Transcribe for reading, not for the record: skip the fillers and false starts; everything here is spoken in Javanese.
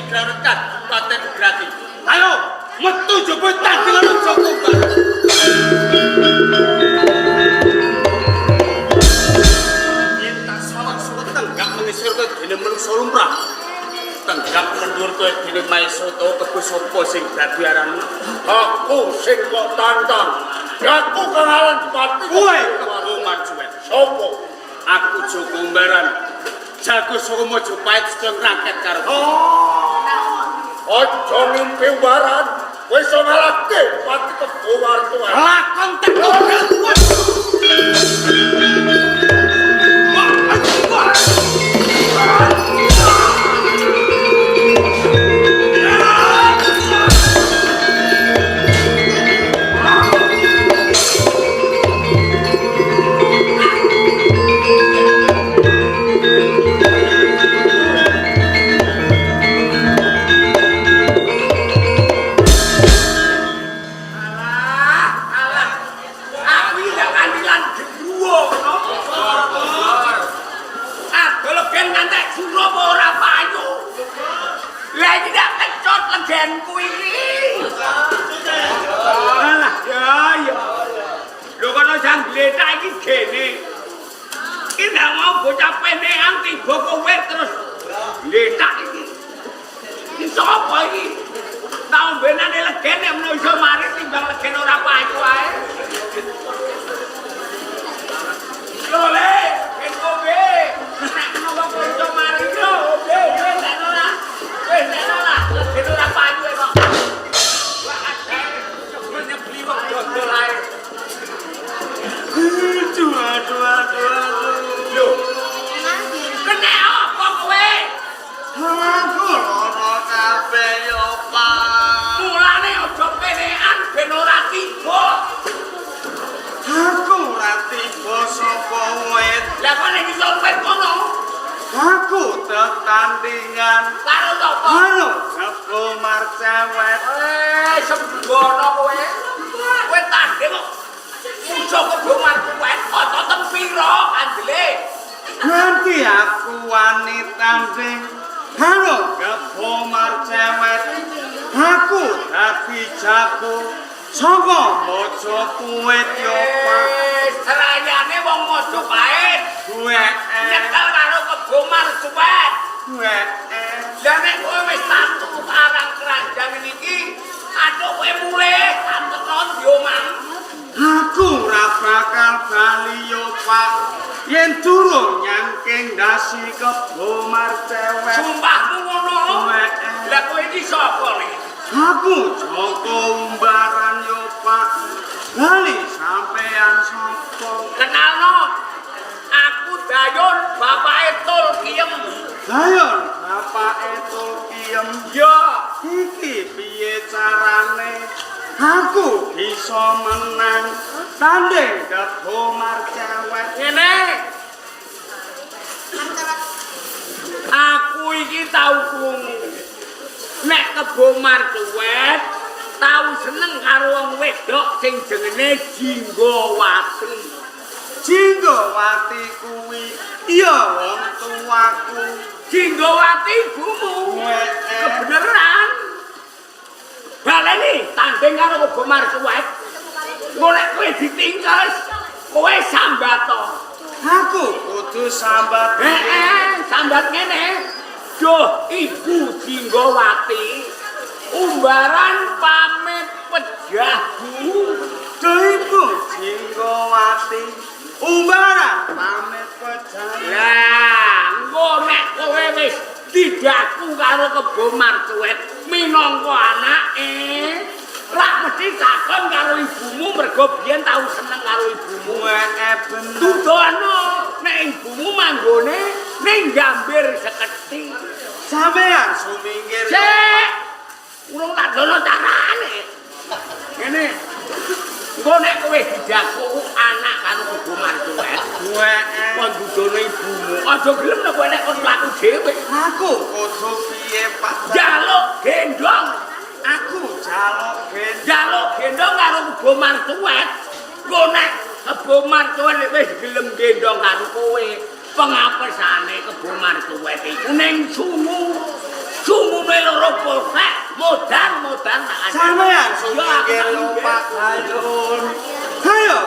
Tiga Kabupaten Grati. Ayo, metu jaba tandingan Joko Umbaran. Yen tak sawang suwet tenggak mengisor kaya dene manungsa lumrah. Tenggak mendhuwur kaya dene Maesa utawa kebo sapa sing dadi aranmu? Aku sing kok tantang. Aku kang aran Pati. Kowe Kebo Marcuwet. Sopo? Aku Joko Umbaran. Jago saka Majapahit sedang rakyat karo. Oh. Aja ngimpi Umbaran. Kowe iso ngalahke Pati Kebo Marcuwet. Lakon teko. Alah, alah. Aku iki gak kandilan gendruwo ngono. Adol legen ngantek sura apa ora payu. Lah iki ndak kecut legenku iki. Alah, ya ya. Lho kono sang gletak iki gene. Iki ndak mau bocah penekan tiba kowe terus gletak iki. Iki sapa iki? Tak ombenane legen nek menawa iso mari timbang legen ora payu ae. Lho le, ben kowe. Nek menawa kowe iso mari lho, ombe ombe nek ora. Wis nek ora, legen ora payu e kok. Wah, sebel nyebeli wong dodol ae. Aduh, aduh, aduh, aduh. Lho, kena apa kowe? Aku lara kabeh yo, Pak. Mulane aja penekan ben ora tiba. Aku ora tiba saka wit. Lah kok nek iso wit kono Aku tetandingan karo sapa? karo Kebo Marcewet. Eh, sembrono kowe. Kowe tanding kok musuh Kebo Marcuwet, ototem pira kandele? Nanti aku wani tanding karo Kebo Marcewet. Aku dadi jago saka Majapahit yo, Pak. Eh, serayane wong Majapahit Wee. nyekel karo Kebo Marcuwet. Wee. Lah nek kowe wis tatu arang keranjang niki, aduh kowe mulih antenon yo mang. Aku ora bakal bali yo, Pak. Yen durung nyangking ndasi Kebo Marcewet. Sumpahmu ngono. Wee. Lah kowe iki sapa le? Aku Joko Umbaran yo, Pak. Bali sampean sapa? Kenalno. Aku Dayon, bapake Tul Kiem. Dayon bapake Tul Kiem. Ya, Iki piye carane aku bisa menang tanding Kebo Marcewet? Ngene. Aku iki tau krungu. Nek Kebo Marcuwet tau seneng karo wong wedok sing jenenge Jinggowati. Jinggowati kuwi iya wong tuaku. Jinggowati ibumu. Wee. Kebeneran. Baleni tanding karo Kebo Marcuwet. Golek kowe ditingkes, kowe sambat to. Aku kudu sambat. Heeh, sambat ngene. Duh, Ibu Jinggowati, umbaran pamit pejah bu. Duh Ibu Jinggowati, umbaran pamit pejah. Lah, engko nek kowe wis didaku karo Kebo Marcuwet minangka anake, rak mesti takon karo ibumu mergo biyen tau seneng karo ibumu. Wee bener. Tudono nek ibumu manggone ning Gambir Seketi. Sampean sumingkir. Sik. Urung tak dono carane. Ngene. Engko nek kowe didaku anak karo Kebo Marcuwet, Wee. kon dudono ibumu. Aja gelem nek kowe nek kon mlaku dhewe. Aku kudu piye, Pak? Jaluk gendong. Aku jaluk gendong. Jaluk gendong karo Kebo Marcuwet. Engko nek Kebo Marcuwet wis gelem gendong karo kowe, pengapesane Kebo Marcuwet iku ning sungu. Sungune Ngombe loro polsek, modar-modar tak. Sampean Ya, aku tak ngombe. Pak Hayun. Hayo.